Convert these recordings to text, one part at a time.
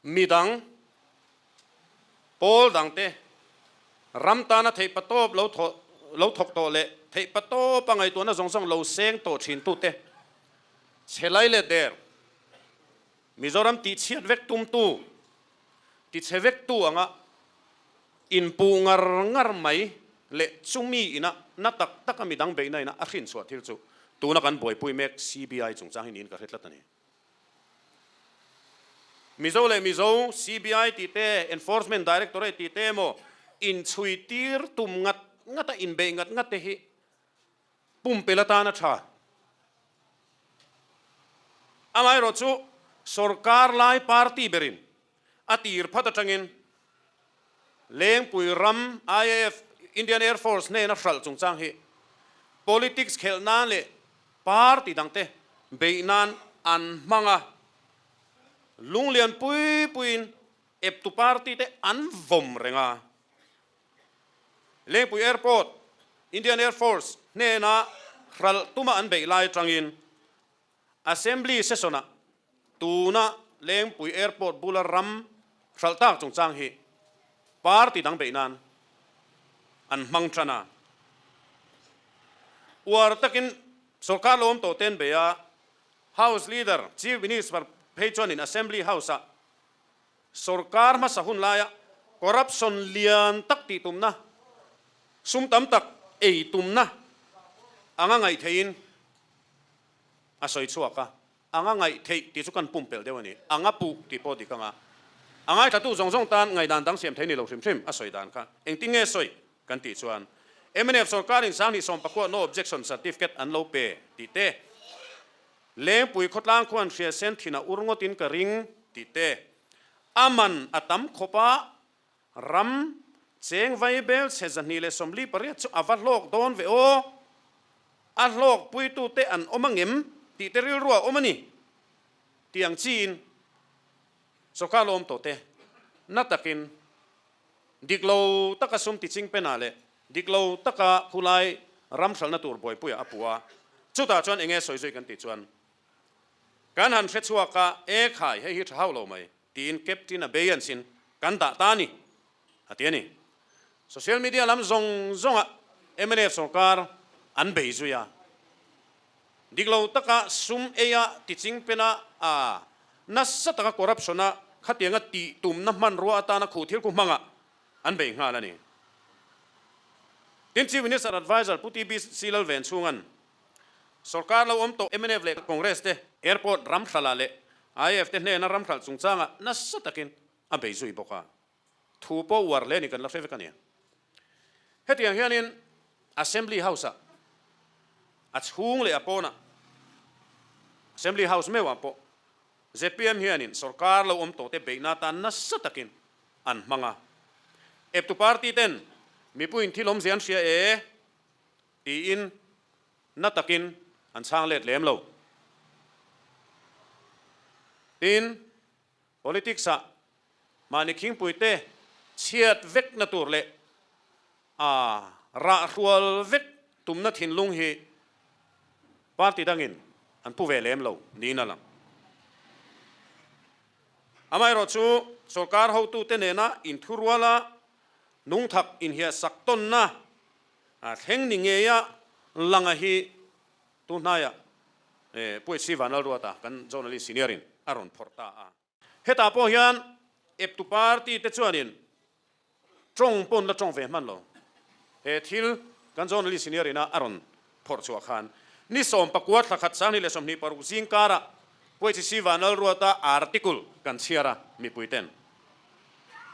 Midang, pawl dangte ram tana theihpatawp lo thawh lo thawk tawh leh theihpatawpa ngaihtuahna zawng zawng lo seng tawh thintute chhelai leh der Mizoram tihchhiat vek tumtu, tichhe vektu anga inpuh ngar ngar mai leh chumi ina na tak taka midang beihna ina a hrinchhuah thil chu tuna kan buaipui mek CBI chungchang hi niin ka hre tlat a ni. Mizo leh Mizo, CBI tih te, Enforcement Directorate tih te emaw inchhui tir tum ngat ngat a inbeih ngat ngat te hi pumpelh atan a tha. Amaherawh chu sorkar lai party berin a tir phat atangin Lengpui ram IAF, Indian Air Force, hnena hralh chungchang hi politics khelh nan leh party dangte beih nan an hmang a, lunglian pui puiin eptu party te an vawm reng a. Lengpui Airport, Indian Air Force, hnena hralh tuma an beih lai atangin Assembly session-ah tuna Lengpui Airport bula ram hralh tak chungchang hi party dang beih nan an hmang tan a. Uar takin sorkar lo awm tawh ten bei a, House Leader, Chief Minister phei chuanin Assembly House-ah sorkar hmasa hun laia corruption lian tak tih tumna, sum tam tak ei tumna anga ngaih theihin A sawi chhuak a, anga ngaih theih tih chu kan pumpelh deuh a ni. Anga puh tih pawh dik anga a ngaithlatu zawng zawng tan ngaihdan dang siam thei ni lo hrim hrim a sawi dan kha engtin nge sawi kan tih chuan mnf sorkarin 2019 no objection certificate an lo pe tih te, Lengpui khawtlang khuan hria sen thin a ur ngawtin ka ring tih te, a man a tam khawp a Ram cheng vaibel chhe 248 chu a va hlawk dawn ve aw. A hlawk puitute an awm angem tih te rilru a awm a ni. Tiang chiin sawrkar lo awm tawh te na takin dik lo taka sum ti ching penah leh dik lo taka khulai ram hralhna tur buaipuiah a puh a. Chutah chuan enge sawi zui kan tih chuan kan han hre chhuak a, e khai hei hi tha hauh lo mai. Tiin Captain a bei an sin kan dah ta a ni, a ti a ni. Social media lam zawng zawngah mnf sorkar an bei zui a, dik lo taka sum eia tiching pena a nasa taka corruption a khatianga tih tumna hmanrua atana khuh thil khu hmangah an bei nghal a ni. Tin Chief Minister Adviser Pu TBC Lalvenchhunga'n Sorkar lo awm tawh mnf leh Congress te Airport ramhralh ah leh IAF te hnena ramhralh chungchangah nasa takin a bei zui bawk a, thu pawh uar hle ni kan la hre vek a ni. Hetiang hianin Assembly House-ah a chhung leh a pawnah Assembly House meuhah pawh zpm hianin sorkar lo awm tawhte beihna atan nasa takin an hmang a. Eptu party ten mipuiin thil awmzia an hria e Tiin na takin an chhang let lem lo. Tin, politics-ah mahni khingpuite chhiat vekna tur leh a rah hrual vek tumna thinlung hi party dangin an pu ve lem lo niin a lang. Amaherawhchu, sorkar hotute nena inthuruala nungthak inhiahsak tawnna A thleng ni ngeia langa hi tu hnaiah Pu HC Vanlalruata kan journalist senior in a rawn phawrh ta a. Hetah pawh hian eptu party te chuanin tawng pawn la tawng ve hman lo. He thil kan journalist senior ina a rawn phawrh chhuah khan ni 19 thla khat 2026 zing karah Pu HC Vanlalruata article kan chhiar a mipui ten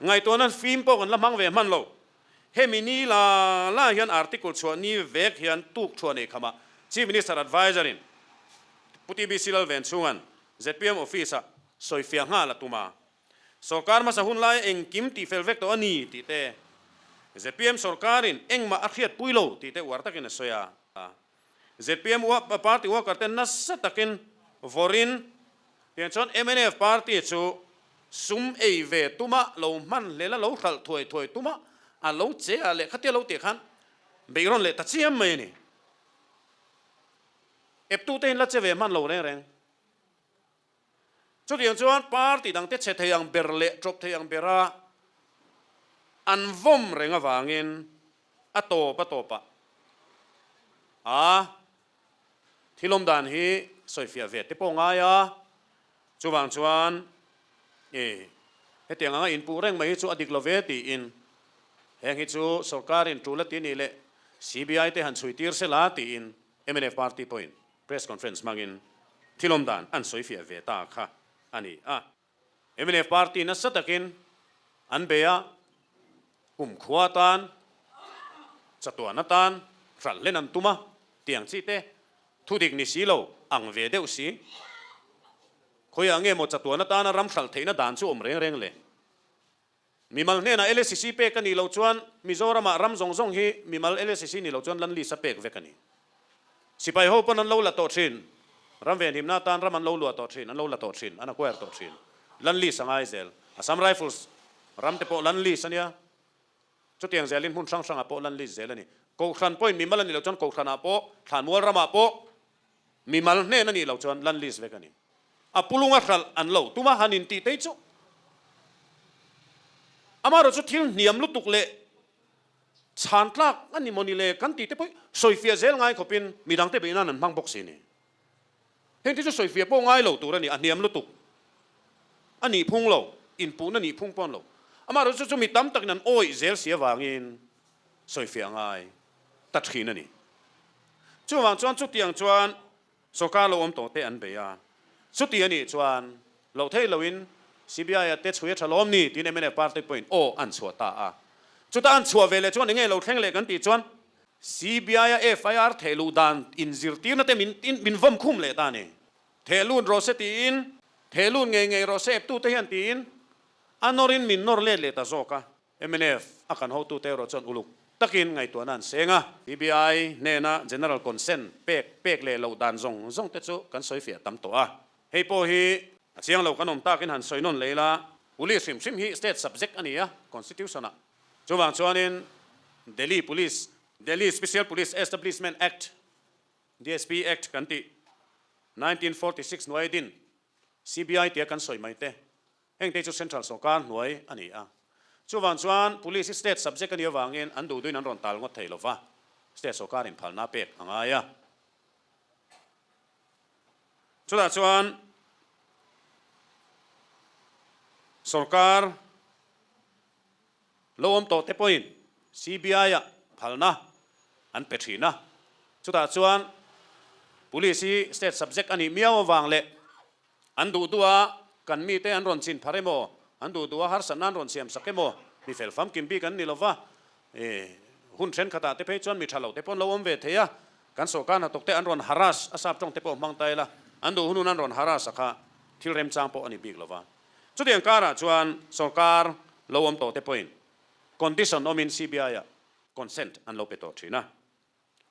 ngaihtuahna fim pawh kan la hmang ve hman lo. Hemi ni la la hian article chhuah ni vek hian tuk thuah nei khama Chief Minister Adviser in Pu TBC Lalvenchhunga'n zpm Office ah sawifiah nghal a tum a. Sorkar hmasa hun laia engkim tihfel vek tawh a ni tih te, zpm sorkarin engmah a hriatpui lo tih te uar takin a sawi a. Zpm party worker te nasa takin vawrin tiang chuan mnf party chu sum ei ve tuma lo hman hlel a lo hralh thuai thuai tuma a lo che a leh khatia lo tih khan beihrawn leh ta chiam mai a ni. Eptu te in la che ve hman lo reng reng. Chutiang chuan party dangte chhe thei ang ber leh ṭawp thei ang bera an vawm reng avangin a tawp a tawpah a thil awm dan hi sawifiah ve te pawh ngai a. Chuvang chuan i hetiang anga inpuh reng mai hi chu a dik lo ve tiin heng hi chu sorkarin tul a ti nih leh CBI te han chhui tir sela tiin mnf party pawhin press conference hmangin thil awm dan an sawifiah ve ta kha a ni a. Mnf party nasa takin an bei a, kumkhua atan, chatuan atan hralh hlen an tum a, tiang chi te thudik ni si lo ang ve deuh si. Khawiah nge maw chatuan atana ram hralh theihna dan chu awm reng reng le? Mimal hnenah LACC pek a nih loh chuan Mizoramah ram zawng zawng hi mimal LACC nih loh chuan land lease a pek vek a ni. Sipai ho pawn an lo la tawh thin, ram venhimna atan ram an lo luah tawh thin, an lo la tawh thin, an acquire tawh thin. Land lease a ngai zel. Assam Rifles ram te pawh land lease a nia. Chutiang zelin hmun hrang hrangah pawh land lease zel a ni. Kohhran pawhin mimal a nih loh chuan kohhranah pawh, thlanmual ramah pawh mimal hnen a nih loh chuan land lease vek a ni. A pulunga hralh an lo tum a, han intih tei chu amaherawh chu thil hniam lutuk leh chhan tlak a ni mawni le kan tih te pawh sawifiah zel ngai khawpin midangte beih nan an hmang bawk si ni. Heng te chu sawifiah pawh ngai lo tur a ni, a hniam lutuk a nih phung lo, inpuhna nih phung pawh an lo. Amaherawh chu chu mi tam takin an awih zel si avangin sawifiah ngai ta thin a ni. Chuvang chuan chutiang chuan Sorkar lo awm tawh te an bei a, chuti a nih chuan loh theih loin CBI-a te chhui a tha lawm ni tiin mnf party pawhin aw an chhuah ta a. Chuta an chhuah ve leh chuan enge lo thleng leh kan tih chuan CBI-a FIR thehluh dan inzirtirna te min min vawm khum leh ta a ni. Thehlut rawh se tiin, thehlut ngei ngei rawh se eptute hian tiin a nawrin min nawr let leh ta zawk a. Mnf a kan hotute erawh chuan uluk takin ngaihtuahna an seng a. CBI hnena General Consent pek pek leh loh dan zawng zawng te chu kan sawi fiah tam tawh a. Hei pawh hi a chiang lo kan awm takin han sawi nawn leh ila, Police hrim hrim hi State subject a ni a, Constitution-ah. Chuvang chuanin Delhi Police, Delhi Special Police Establishment Act, DSP Act kan tih, 1946 hnuai din CBI tia kan sawi mai te, Hengte chu Central sawrkar hnuai a ni a. Chuvang chuan Police hi State subject a nih avangin an duhduhin an rawn tal ngawt thei lova, State sawrkar inphalna pek a ngai a. Chutah chuan sawrkar lo awm tawh te pawhin CBI-ah phalna an pe thin a. Chutah chuan Police hi State subject a nih miau avang leh An duh duh a, kan mite an rawn chin phar emaw, an duh duh a harsatna an rawn siam sak emaw, mi fel famkim bik an ni lo va, hun thenkhatah te phei chuan mi tha lo te pawh an lo awm ve thei a, kan sawrkar hnathawk te an rawn harass a sap tawng te pawh hmang ta ila, an duh hun hun an rawn harass a kha thil remchang pawh a ni bik lo va. Chutiang karah chuan sawrkar lo awm tawh te pawhin condition awmin CBI-ah consent an lo pe tawh thin a.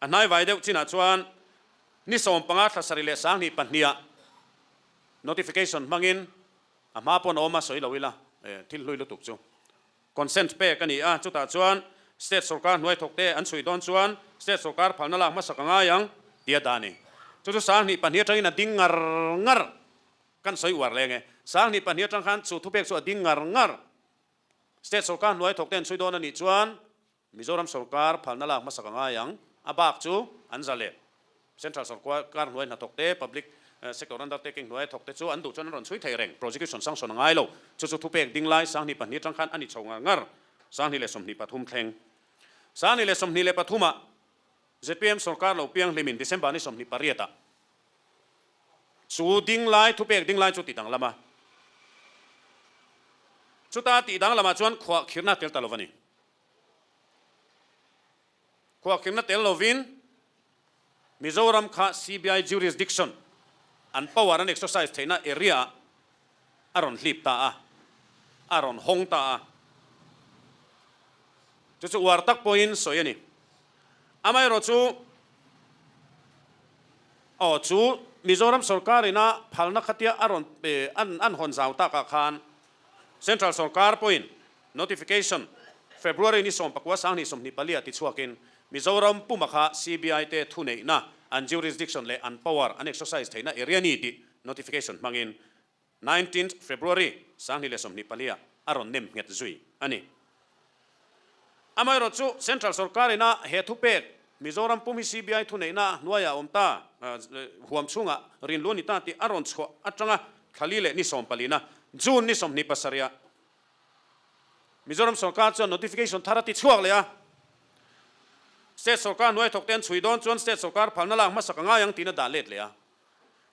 A hnaivai deuh chinah chuan ni 15 thla sarih leh 20 pahniha notification hmangin a hma pawn awm a sawi lo ila thil hlui lutuk chu consent pek a ni a, chutah chuan state sorkar hnuai thawkte an chhui dawn chuan state sorkar phalna lak hmasak a ngai ang tia dah a ni. Chu chu 22 atangin a ding ngar ngar kan sawi uar leng e. 22 atang khan chu thupek chu a ding ngar ngar. State sorkar hnuai thawkte an chhui dawn a nih chuan Mizoram sorkar phalna lak hmasak a ngai ang, a bak chu an za leh. Central sorkar hnuai hnathawk te, public sector undertaking hnuaia thawk te chu an duh chuan an rawn chhui thei reng. Prosecution sanction a ngai lo. Chu chu thupek ding lai 22 atang khan a ni chho ngar ngar. 2023 thleng. 2023 ah zpm sorkar lo piang hlimin December ni 28 ah chu ding lai thupek ding lai chu ti danglam a. Chuta tih danglamah chuan khuahkhirna tel ta lo va ni. Khuahkhirna tel lovin Mizoram kha CBI jurisdiction an power an exercise theihna area ah a rawn hlip ta a, a rawn hawng ta a. Chu chu uar tak pawhin sawi a ni. Amaherawhchu aw chu Mizoram sorkar ina phalna khatia a rawn an hawn zau takah khan Central sorkar pawhin Notification, February ni 19 2024 ah tichhuakin Mizoram puma kha CBI te thuneihna, an jurisdiction leh an power an exercise theihna area ni tih notification hmangin Nineteenth February, 2024 ah a rawn nem nghet zui a ni. Amaherawhchu, Central sorkarina he thupek Mizoram pum hi CBI thuneihna hnuaiah a awm ta, huam chhungah rinlu a ni ta tih a rawn chhuah atanga thlali leh ni sawmpalina, June ni 27 ah Mizoram sorkar chuan notification thar a ti chhuak leh a. State sorkar hnuai thawkte an chhui dawn chuan state sorkar phalna lak hmasak a ngai ang tiin a dah let leh a.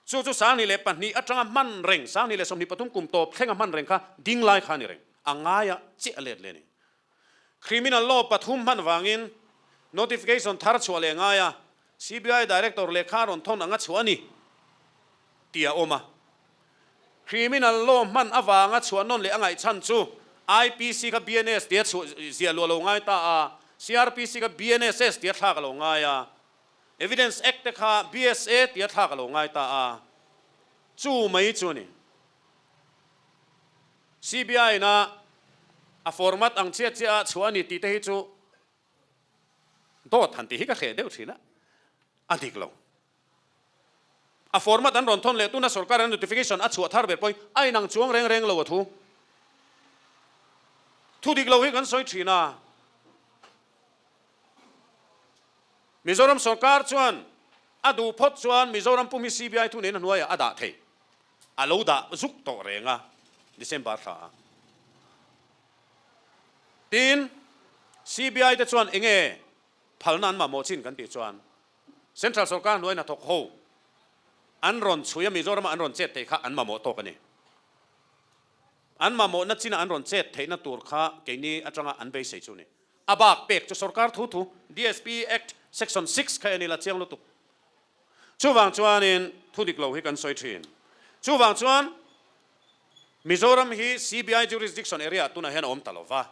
Chu chu 2002 atanga hman reng, 2023 kum tawp thlenga hman reng kha ding lai kha a ni reng. A ngaia chiah a let leh a ni. Criminal law pathum hman vangin notification thar chhuah leh ngai a, CBI Director lehkha rawn thawn anga chhuah a ni tih a awm a. Criminal law hman avanga chhuah nawn leh a ngaih chhan chu IPC kha BNS tia chhuah ziah luah lo ngai ta a, CRPC kha BNSS tia thlak a lo ngai a, Evidence Act te kha BSA tia thlak a lo ngai ta a, chu mai chu a ni. CBI ina a format ang chiah chiah a chhuah a ni tih te hi chu dawt han tih hi ka hreh deuh thin a, a dik lo. A format an rawn thawn leh tuna sorkar in notification a chhuah thar ber pawhin a inang chuang reng reng lo a thu. Thu dik lo hi kan sawi thin a. Mizoram sorkar chuan a duh phawt chuan Mizoram pum hi CBI thuneihna hnuaiah a dah thei. A lo dah zuk tawh reng a, December thla a. Tin, CBI te chuan enge phalna an mamawh chin kan tih chuan Central sorkar hnuai hnathawk ho an rawn chhui a, Mizorama an rawn chet theih kha an mamawh tawk a ni. An mamawhna china an rawn chet theihna tur kha keini atanga an beisei chu a ni. A bak pek chu sorkar thu thu, DSP Act Section 6 kha en ila chiang lutuk. Chuvang chuanin thu dik lo hi kan sawi thin. Chuvang chuan Mizoram hi CBI jurisdiction area tunah hian a awm ta lo va,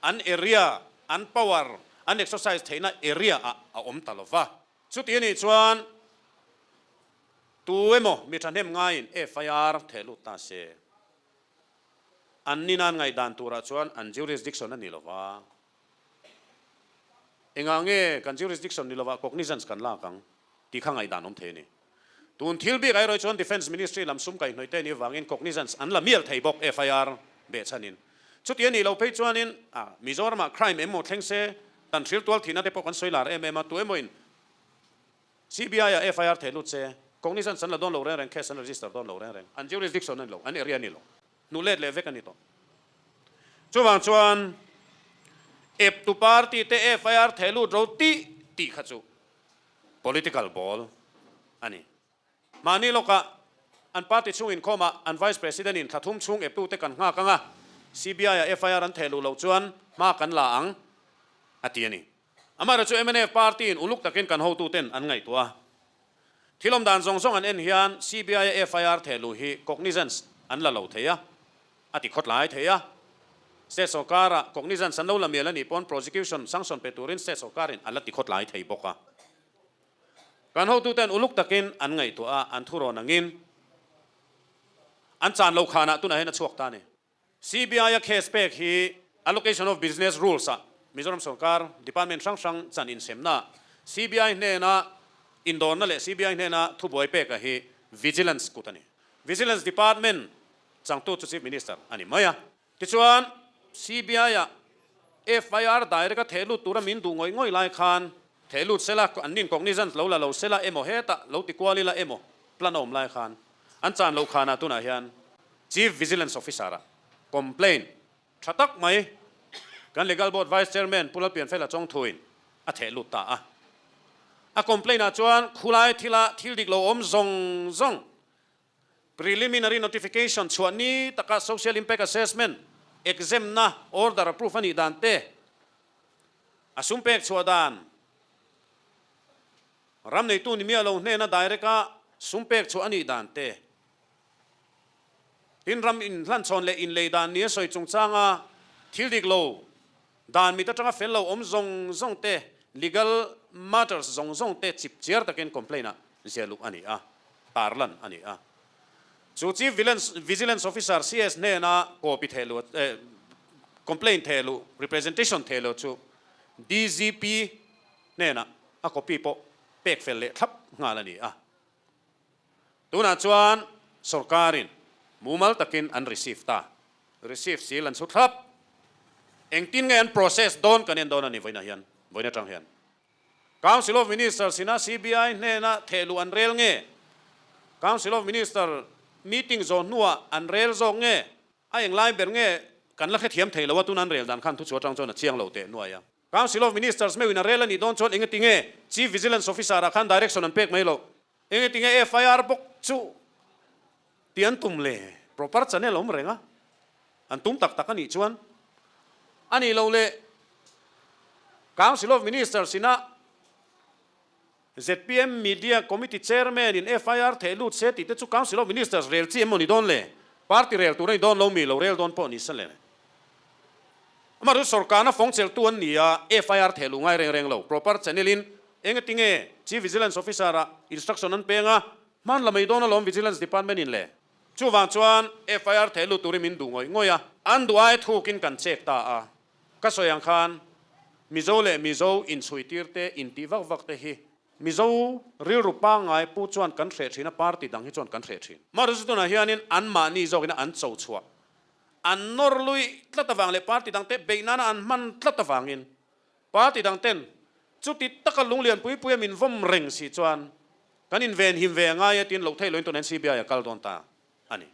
an area, an power an exercise theihna area ah a awm ta lo va. Chuti anih chuan tu emaw mi thahnem ngaiin FIR theh lut ta se, an ni nan ngaihdan turah chuan an jurisdiction a ni lo va. Engah nge kan jurisdiction ni lovah cognizance kan lak ang tih kha ngaihdan awm thei a ni. Tun thil bik erawh chuan Defence Ministry lam sum kaihhnawih te nih avangin cognizance an la mial thei bawk FIR behchhanin. Chuti a nih loh phei chuanin a Mizoramah crime emaw thleng se tan hril tual thihna te pawh kan sawi lar em em a, tu emawin CBI ah FIR theh lut se cognizance an la dawn lo reng reng, case an register dawn lo reng reng, an jurisdiction a ni lo, an area a ni lo. Hnuh let leh vek a ni tawh. Chuvang chuan eptu party te FIR theh lut ro tih tih kha chu political ball a ni. Mahni lawkah an party chhung inkhawmah an vice president in thla thum chhung eptu te kan nghak ang a, CBI ah FIR an theh luh loh chuan hma kan la ang a ti a ni. Amaherawhchu mnf party in uluk takin kan hotuten an ngaihtuah a. Thil awm dan zawng zawng an en hian CBI-a FIR theh luh hi cognizance an la lo thei a, a ti khawtlai thei a. State sorkara cognizance an lo la mial a nih pawn prosecution sanction pe turin state sorkarin a la ti khawtlai thei bawk a. Kan hotuten uluk takin an ngaihtuah a, an thurawn angin an chan lo khanah tunah hian a chhuak ta a ni. CBI-a case pek hi Allocation of Business Rules-ah Mizoram sorkar department hrang hrang chan insemna CBI hnena indawrna leh CBI hnena thubuai peka hi Vigilance kut a ni. Vigilance Department changtu chu Chief Minister a ni mai a. Tichuan, CBI-a FIR direct-a theh lut tura min duh ngawih ngawih lai khan theh lut sela, an nin cognizance lo la lo sela emaw hetah lo ti kual ila emaw plan a awm lai khan an chan loh khanah tunah hian Chief Vigilance Officer a complaint tha tak mai kan Legal Board Vice Chairman Pu Lalpianfela Chawngthuin a theh lut ta a. A complaint ah chuan khulai thila thil dik lo awm zawng zawng preliminary notification chhuah ni taka social impact assessment exempt na order approve a nih dan te, a sum pek chhuah dan, ram neitu ni miah lo hnena direct a sum pek chhuah a nih dan te, Tin, ram inhlanchhawn leh inlei dan nia sawi chungchanga thil dik lo, dan mit atanga fel lo awm zawng zawng te, legal matters zawng zawng te chip chiar takin complaint ah ziah luh a ni a, tarlan a ni a. Chu Chief Vigilance Officer, CS, hnena copy theh luh, complaint theh luh, representation theh luh chu DGP hnenah a copy pawh pek fel leh thlap nghal a ni a. Tunah chuan sorkarin Mumal takin an receive ta. Receive sil an chhu thlap. Engtin nge an process dawn kan en dawn a ni vawiinah hian, vawiin atang hian. Council of Ministers ina CBI hnena thehluh an rel nge? Council of Minister meeting zawh hnuah an rel zawk nge? A englai ber nge kan la hrethiam thei lo a, tuna an rel dan khan thuchhuah atang chuan a chiang lo teh nuai a. Council of Ministers meuhin a rel a nih dawn chuan engati nge Chief Vigilance Officer ah khan direction an pek mai loh? Engati nge FIR bawk chu tih an tum le? Proper channel awm reng a, an tum tak tak a nih chuan a nih loh le Council of Ministers ina zpm Media Committee Chairman in FIR theh lut se tih te chu Council of Ministers rel chi em maw ni dawn le? Party rel tur a ni dawn lo mi? Lo rel dawn pawh ni se le. Amaherawhchu sorkarna fawng cheltu an ni a, FIR theh luh ngai reng reng lo. Proper channel in engati nge Chief Vigilance Officer ah instruction an peng a, hman la mai dawn alawm Vigilance Department in le. Chuvang chuan FIR theh lut turin min duh ngawih ngawih a, an duh ai thukin kan check ta a. Ka sawi ang khan Mizo leh Mizo inchhuitir te intih vak vak te hi Mizo rilru pangngai pu chuan kan hreh thin a, party dang hi chuan kan hreh thin. Mahse tunah hianin anmahni zawkina an cho chhuah, an nawr lui tlat avang leh party dangte beih nana an hman tlat avangin party dangten chuti taka lunglian pui puia min vawm reng si chuan kan invenhim ve angai e tiin loh theih loin tun NCBI a kal dawn ta a ni.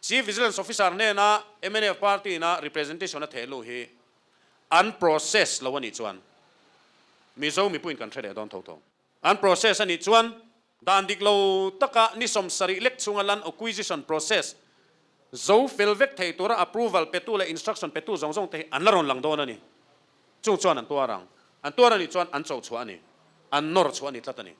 Chief Vigilance Officer hnena mnf party ina representation a theh luh hi an process lo a nih chuan Mizo mipuiin kan hre leh dawn tho tho. An process a nih chuan dan dik lo taka ni 70 lek chhunga land acquisition process zo fel vek thei tura approval petu leh instruction petu zawng zawng te hi an la rawn lang dawn a ni. Chung chuan an tuar ang. An tuar a nih chuan an cho chhuah a ni. An nawr chhuah a ni tlat a ni.